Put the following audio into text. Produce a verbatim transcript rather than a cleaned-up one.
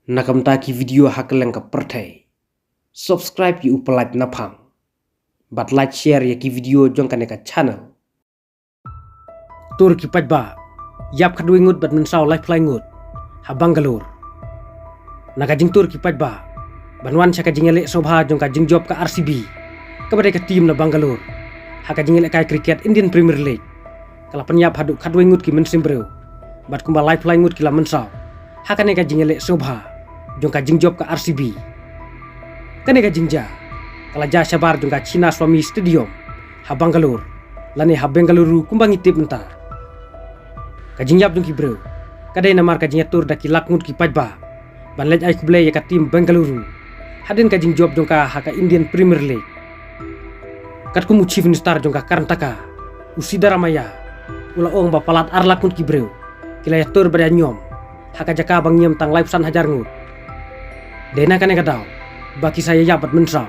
Na ka bynta ki video ha kylleng ka pyrthei, subscribe ïa u Palat Naphang bad like share ïa ki video jong kane ka channel. Tur ki paidbah ïap khatwei ngut bad mynsaw laiphew lai ngut ha Bangalore. Na ka jingtur ki paidbah ban wan sha ka jingïaleh sngewbha jong ka jingjop ka R C B, kaba dei ka team na Bangalore, ha ka jingïalehkai cricket Indian Premier League, ka la pynïap haduh khatwei ngut ki mynsiem briew bad kumba laiphew lai ngut ki la mynsaw ha kane ka jingïaleh sngewbha jong ka jingjop ka R C B. Kane ka jingjia ka la jia shabar jong ka Chinnaswamy Stadium ha Bangalore, lane ha Bengaluru kumba ngi tip mynta. Ka jingïap jong ki briew ka dei namar ka jingïatur da ki lak ngut ki paidbah ban leit ai khublei ïa ka team Bengaluru hadien ka jingjop jong ka ha ka Indian Premier League. Katkum u Chief Minister jong ka Karnataka, u Siddaramaiah, u la ong ba palat ar lak ngut ki briew ki la ïatur bad ïa ñiom ha ka jaka ba ngiam tang laiphew san hajar ngut. Dei na kane ka daw ba ki sa ïaïap bad mynsaw.